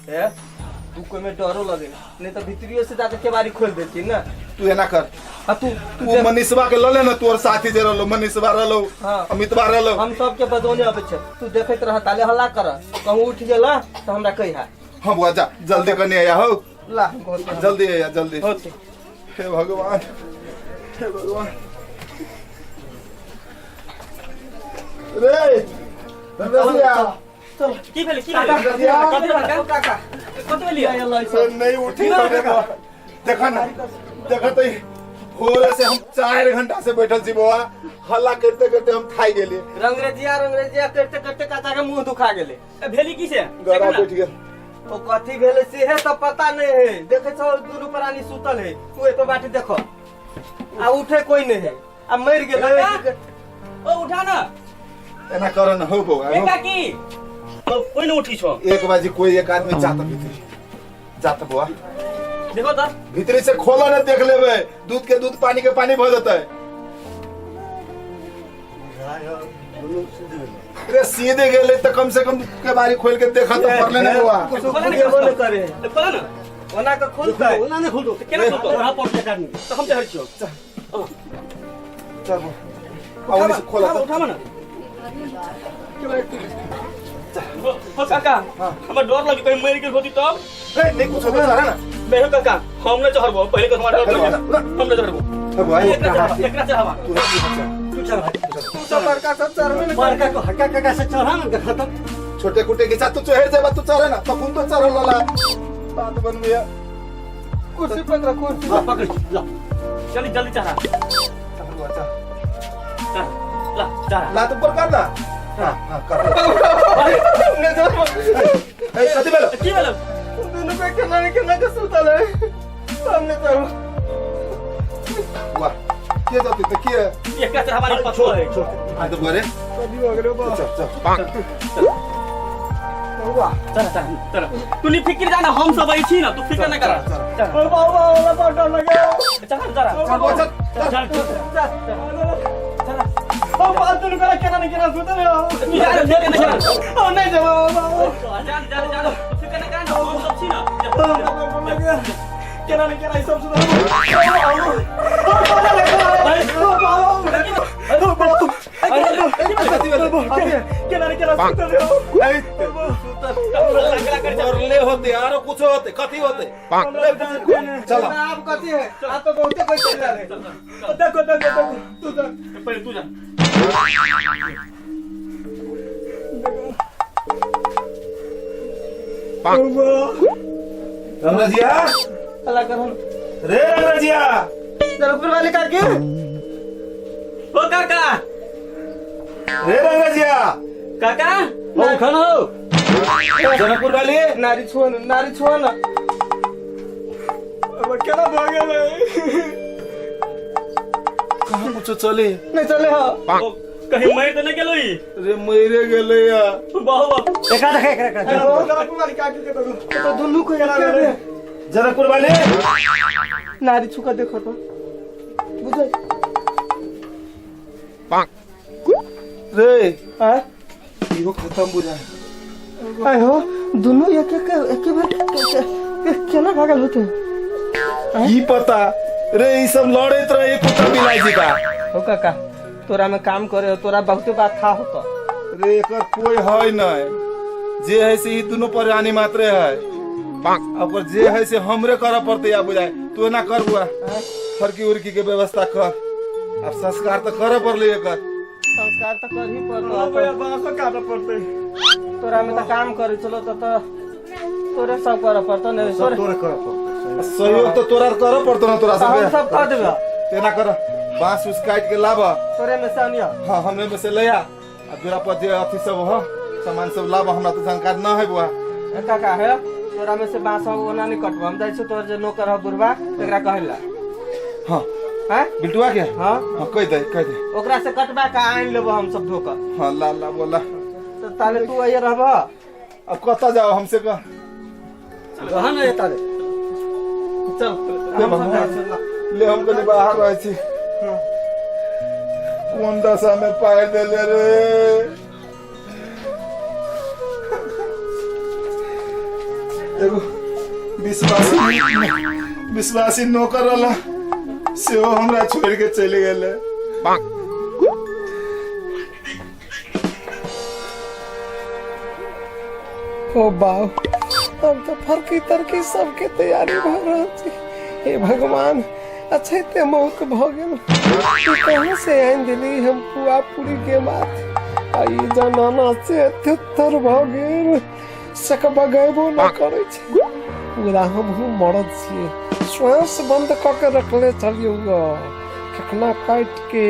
ए तू कोई में डरो लगे नहीं तो भीतरियो से जाके केवाड़ी खोल देती ना। तू एना कर। आ तू तू तू देख, मनीषवा के ल ले ना, तोर साथी जे रहलो, मनीषवा रहलो। हाँ। अमितवा रहलो। हम सबके बजौने अबै छै, तू देखैत रह, ताले हल्ला कर, कहूँ उठ गेला तो हमरा कहिहा। हाँ बुआ, जा जल्दी कनी आया हो। ला बहुत जल्दी आया जल्दी। होते। हे भगवान, हे भगवान रे रसिया। चल। की भेलै, की भेलै? रसिया। कथी भेलै काका? काका। कथी भेलियै? से नहीं उठी तो देखो, देखा ना, देखा तो भोरे से हम 4 घंटा से बैठल छी बौआ, हल्ला करते करते हम थाक गेलिए। रंगरेजिया रंगरेजिया करते करते काका के मुंह दुखा गेले। ए, भेली की से? गला बैठ गेल। ओ कथी भेले से तो पता नहीं है। देखे छो, दुनू प्राणी सुतल है, तू एतो बाटे देखो आ उठे कोई नहीं है, आ मर गेल। काका? ओ उठा ना। एना कर न हो बौआ ए हो। काकी, ओ, कोई न उठी छो। 1 बजे कोई एक आदमी जात भीतरी जात बौआ। देखो तो। भीतरी से खोलो ना, देख लेबे, दूध के दूध पानी के पानी भ जेतै। रे सीधे गेले तो कम से कम के बारी खोल के देखा तो पड़ले ना बौआ। कुछ खोला ना। खुलेबो नहीं करे। ए, खोला ना। ओना के खुलतै? ओना नहि खुलतौ। तऽ केना खुलतौ? तोरा पर के आदमी। तऽ हम चढ़ै छियौ। चल बौआ। आ ओने से खोला तो। उठाबो ना। हो काका, हमरा डर लगे, कहीं मरि गेल होती तब। ए, नहीं कुछ होता है ना। नहीं हो काका, हम नहीं चढ़बो, पहले के हमरा डर लगे, हम नहीं चढ़बो। अब भाई। एकरा चढ़ावा, एकरा चढ़ावा। तू तू बच्चा। तू चल भाई। तू सब बड़का सब चढ़बे नहीं। बड़का को हक्का काका से चढ़ा ना, देखा तो। छोटे कुटे के साथ तू चढ़ जाबा, तू चढ़े ना तखन तो चढ़ल लला बात बन गया। कुर्सी पकड़, कुर्सी। हाँ, पकड़ ला। जल्दी जल्दी चढ़ा। चल बौआ, चल। चढ़ ला, चढ़ा। लात ऊपर कर ना, हाँ हाँ कर। नहीं चढ़बो। ए, कथी भेलो? की भेलो? दुनू के केना ने केना के सुतल है, हम नहीं चढ़बो। वाह, के जते त के? एकरा चढ़ावा नहीं, पथो है। आ तो बोरे। कथी हो गेलो बा? चल चल। बौआ। चढ़ चढ़ चढ़, तू नहीं फिक्र जाना, हम सब आई छी ना, तू फिक्र ना कर। चढ़। ओ बाबा, वाला बड़ डर लगे। चढ़ चढ़। चल बौआ, चल। चढ़ चढ़। चल, ओ फालतू नु करा, केना ने केना सुतल है। तू जा रे, नहीं चढ़। ओ नहीं जब बाबा। जा जा जा, तू फिक्र ना कर ना, हम सब छी ना। केना ने केना ई सब सुतल। कथी भेलो? केना ने केना सुतल है। ए, मरले होते आरो कुछ होते, कथी होते? चलो। आप कथी है, आप तो बहुते कोई चल रहा है। देखो देखो देखो, तू देख। पहले तू जा। रमरजिया। अल्लाह करो। रे रमरजिया। जनकपुर वाले काकी। ओ काका। रे रमरजिया। काका। हो उठा ना हो। जनकपुर वाली। नारी छुआ ना, नारी छुआ ना। अब केना भऽ गेलै? कहाँ कुछ चले? नहीं चले हो। ओ, कहीं मर तो नहीं गेलो ई? रे मरे गेले या। बहुत। एकरा देख, एकरा एकरा। जनकपुर वाली काकी के देखो तो दुनू को केना भेलै? जनकपुर वाले। नारी छुका देखो तो बुझै। रे। आय? इहो खत्म बुझा। आय हो, दुनू एक एक एक बेर केना भागल होते? की पता रे, ई सब लड़ैत रहे कुत्ता बिलाई जी का। हो काका, तोरा में काम करे हो, तोरा बहुते बात था होता। रे एकर कोई है नहीं, जे है से ई दुनू प्राणी मात्रे है। अब जे है से हमरे करे पड़ते या बुझाए। तू एना कर बुआ, फरकी उरकी के व्यवस्था कर, अब संस्कार तो करे पड़ले एकर। संस्कार तो कर ही पड़तो। बांसो काटे पड़ते। तोरा में तो काम करे चलो तो तोरे सब करे पड़तो ने। सब तोरे तोरे करऽ पड़तौ। सहयोग तो तोरा करे पड़तो ना तोरा तो हम सब। सब कर देबे। तेना कर, बांस उस काट के लाब। तोरे में से आनिया। हाँ, हमें में से ले आ, आ दूरा पर जे अथी सब हो, सामान सब लाब, हमरा तो जानकार न है बुआ। ए काका, है तोरा में से बांस हो, ओना नहीं कटबो, हम जाइ छौ तोर जे नौकर हो बुढ़वा, तकरा कहला। हाँ। हैं? बिल्टुआ के? हाँ। हाँ, कह दे, कह दे। ओकरा से कटबा के आनि लेबो हम सब धोकर। हाँ, ला ला बोला। तो ताले तू आइए रहबो? अब कतऽ जाओ हमसे कह। रह ना एता रे। चल। ले हम सब भगवान। जाइ छियौ। ले, हम कनी बाहर रहै छी। कोन दशा में पार देले रे? एगो विश्वासी विश्वासी नौकर रहला सेहो हमरा छोड़ के चलि गेलै। ओ बाप, अब तऽ फरकी तरकी सबके तैयारी भऽ रहल छै। हे भगवान, अछैते मौत भऽ गेल। ई कहाँ से आनि देली हम पुआ पूरी के बात? आ ई जनाना से थेथर भऽ गेल, सकबगेबो न करै छै। पूरा हमहूँ मरद छियै, श्वास बंद कऽ के रखले छलियौ ग, कखना काटि के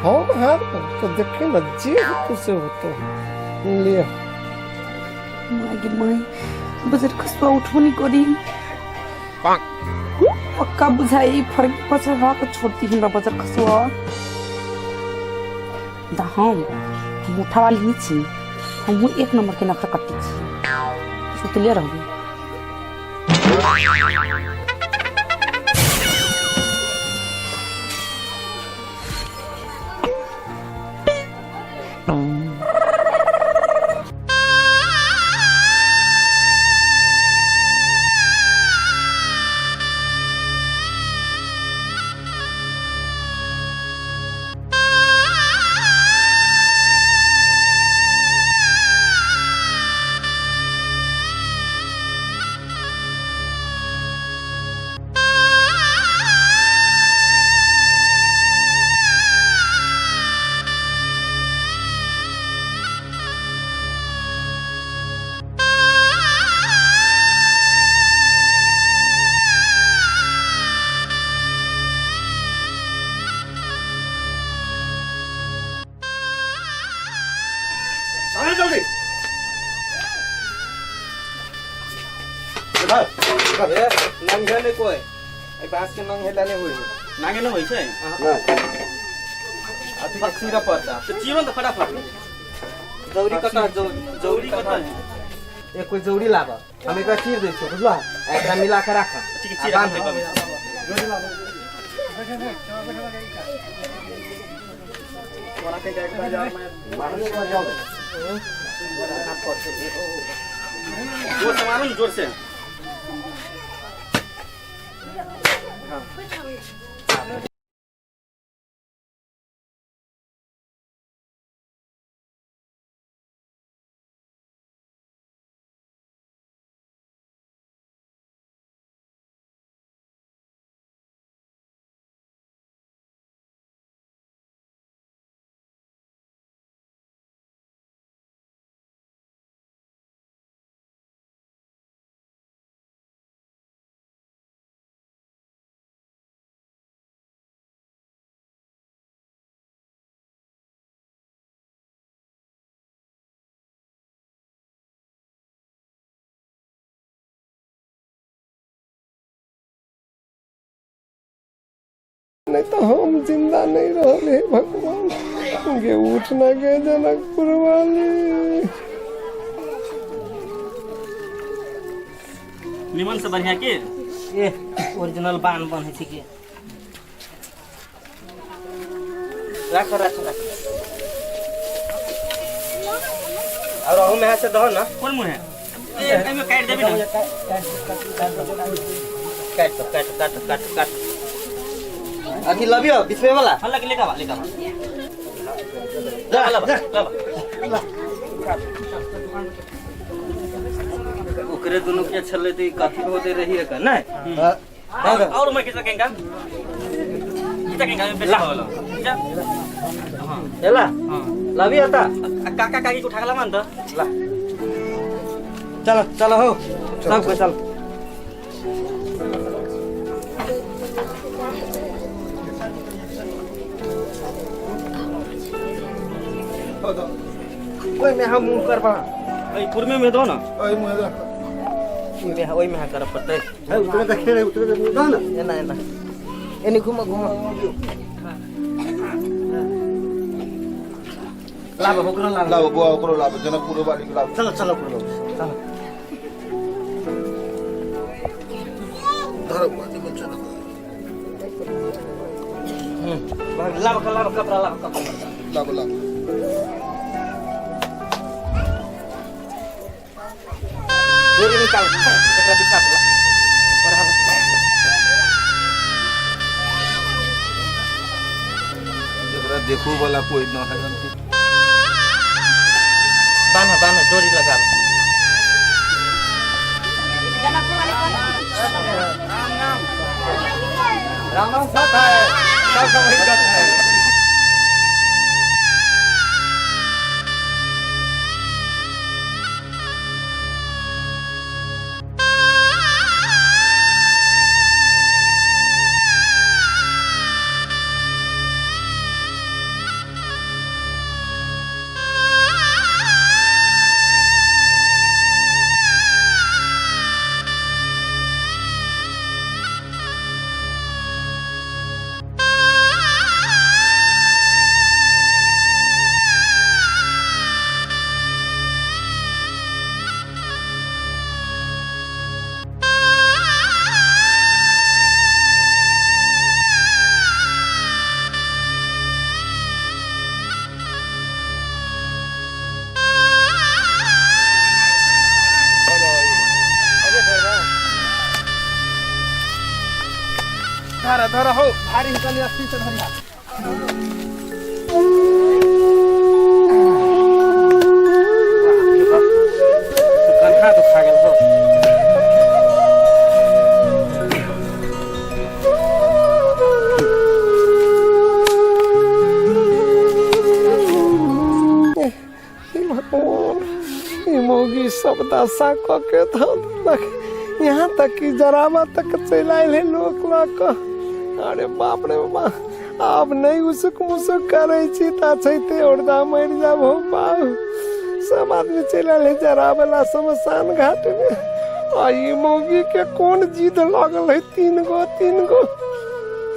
हम हारब तऽ देखी ने जे होतौ से होतौ। ले माय गे माय, बजर खसुआ उठबो नहीं करी। पक्का बुझाई फर्क पछड़ के छोड़ती हमरा बजर खसुआ। दा हम मुठा वाली ही छी, हमहूँ एक नंबर के नखरा कट्टी छी, सुतले रहबे। चलो जल्दी। ए, नंगे ने कोई ए बांस के नंग हेला नहीं होई। नागे न होइ छै। अथी के चीरा पड़ता। तऽ चीरो न तऽ फटाफट। जौरी कतऽ? जौरी कतऽ? एक कोई जौरी लाब, हम एकरा चीर दै छियै, बुझलह? आ एकरा मिला के राख। ठीक है, आ चीरा बान्ह। जोर से मारो न, जोर से। नहीं तो हम जिंदा नहीं रहले। हे भगवान गे, उठ ना गे जनकपुर वाली। निमन से बढ़िया के ए ओरिजिनल बान बन है के राख राख राख। और अहू में से दहो ना। कोन मुँह है? ए, एहिमे काटि देबी ना। काट काट काट काट काट। अथी लबियो बीचमे वाला। हल्ला के लेका बा, लेका बा। ला ला ला। ओकरे दुनू के छलै तऽ ई कथी होते रही का नहीं? और मैं खींचा केंगा, खींचा केंगा बेसी भऽ गेल। जा। एला हाँ। लबी आता। आ काका काकी को उठा के लावा न तऽ। ला चलो चलो हो सब कोई चलो। ओहि में हम मुँह करबा। एहि कुर्मी में दो ना। ओहि मुँह रख। ओहि में, ओहि में करऽ पड़तै। है उतरे देखे रे, उतरे देखे ना। एना एना एनी घुम घुम। लाब ओकरो लाब। लाबो बुआ, ओकरो लाबो, जनकपुर वाली के लाबो। चलो चलो ओकरो चलो। धरो बुआ, निमन चलो। लाब लाब कपड़ा लाब कपड़ा। लाबो लाबो। डोरी निकाल एकरा बिछा दे और हम एकरा देखो वाला कोई न है। बान्ह बान्ह डोरी लगा। राम राम साथ है सब का वही गत है। धरा धरा हो भारी निकल अस्सी से धरिया। कन्हा तो खा गेल हो। हे भगवान, ई मौगी सब दशा कऽ के धऽ देलक, यहाँ तक कि जरावा तक चलि आयल है लोक लऽ कऽ। अरे बाप रे बाप, आब नहि उसुक मुसुक करै छी तऽ अछैते औरदा मरि जाब हो बाप। सब आदमी चलि आयल है जरावला शमशान घाट में। आ ई मौगी के कोन जिद लागल है तीन गो तीन गो।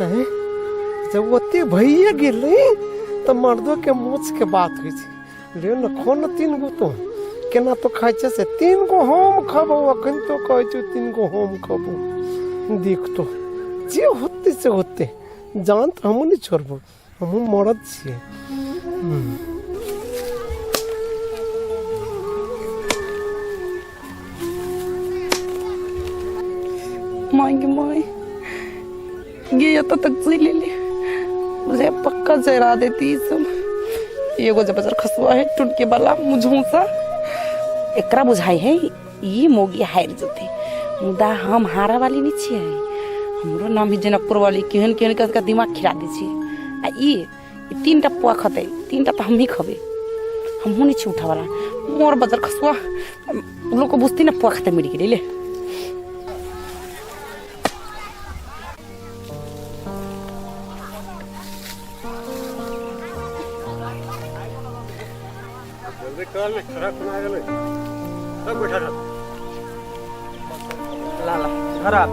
हैं? जब ओते भइए गेलै तऽ मर्दो के मोछ के बात होइ छै। ले न खो न तीन गो, तो केना तो खाइ छै से तीन गो हम खबो। अखन तो कहै छौ तीन गो हम खबो। देख तो जे होते से होते, जान तऽ हमहूँ नहि छोड़बो, हमहूँ मरद छियै। माय गे माय, गे एतऽ तक चलि एलै, बुझाइ पक्का जरा देती ई सब। एगो जे बजर खसुआ है टुनके वाला मुझौसा, एकरा बुझाइ है ई मौगी हारि जेतै, मुदा हम हारा वाली नहि छियै। हमरो नाम है जनकपुर वाली। केहन केहन के दिमाग खिला दै छियै। आ ई तीन टा पुआ खतै, तीन टा तऽ हमही खबै, हमहूँ नहि छी उठा वाला। मोर बजर खसुआ लोक बुझती ने पुआ खतै मरि गेलै ले। जल्दी कर ने, खराब सुना गेलै सब बैठा रह। ला ला धरा।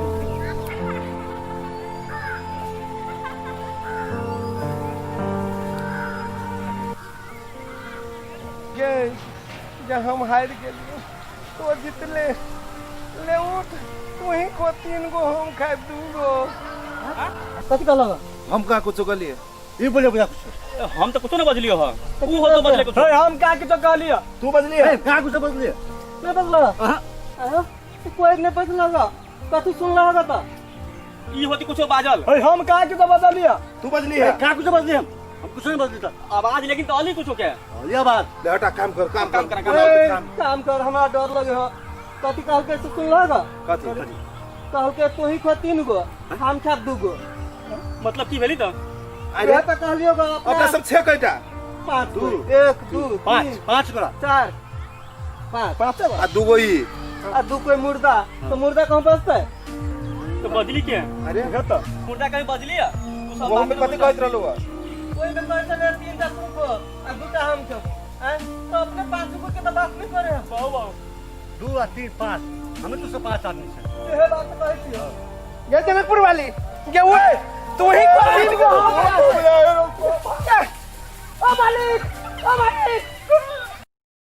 गे जे हम हारि गेलियो तो जितले। ले उठ तू ही को तीन गो हम खाए दू गो। कथी कहलक? हम कहाँ कुछो कहलिए? ई बोले बुझा कुछ। हम तो कुछो ना बजलियो ह, ऊ हो तो बजले कुछो। हम का के तो कहलियो? तू बजली है? कहाँ कुछ बजलिए? नहीं बजल कोई नहीं बजल। कथी सुनला होगा तो ई होती कुछो बाजल। हम का के तो बदलियो? तू बजली है? कहाँ कुछ बजलिए? हम कुछ नहीं बजली। आवाज लेकिन तो अली कुछो के ये बात। ले हटा, काम कर काम काम कर कर काम काम कर, हमरा डर लगे हो। कथी कहलकै से सुनला होगा? कथी कहलकै तू ही खो तीन गो हम खा दू गो। मतलब की भेली तो? अरे तो कहलियो अपना सब छह कईटा 5 2 1 2 5 5 गोरा 4 5 5 आ दू गो ई आ दू कोई मुर्दा। तो मुर्दा कहाँ बचतै? तो बजली के? अरे तो मुर्दा कहीं बजली है? तू सब वो में कथी कहत रहलो है? कोई में कहत रहे तीन टा तू खो आ दू टा हम खो। हैं तो अपने पांच गो के तो बात नहीं करे। बहु बहु 2 आ 3 5 हमें तो सब 5 आदमी छे। इहे बात कहै छियो। गे जनकपुर वाली गे उठ तू ही को तीन गो हम। ओ मालिक, ओ मालिक।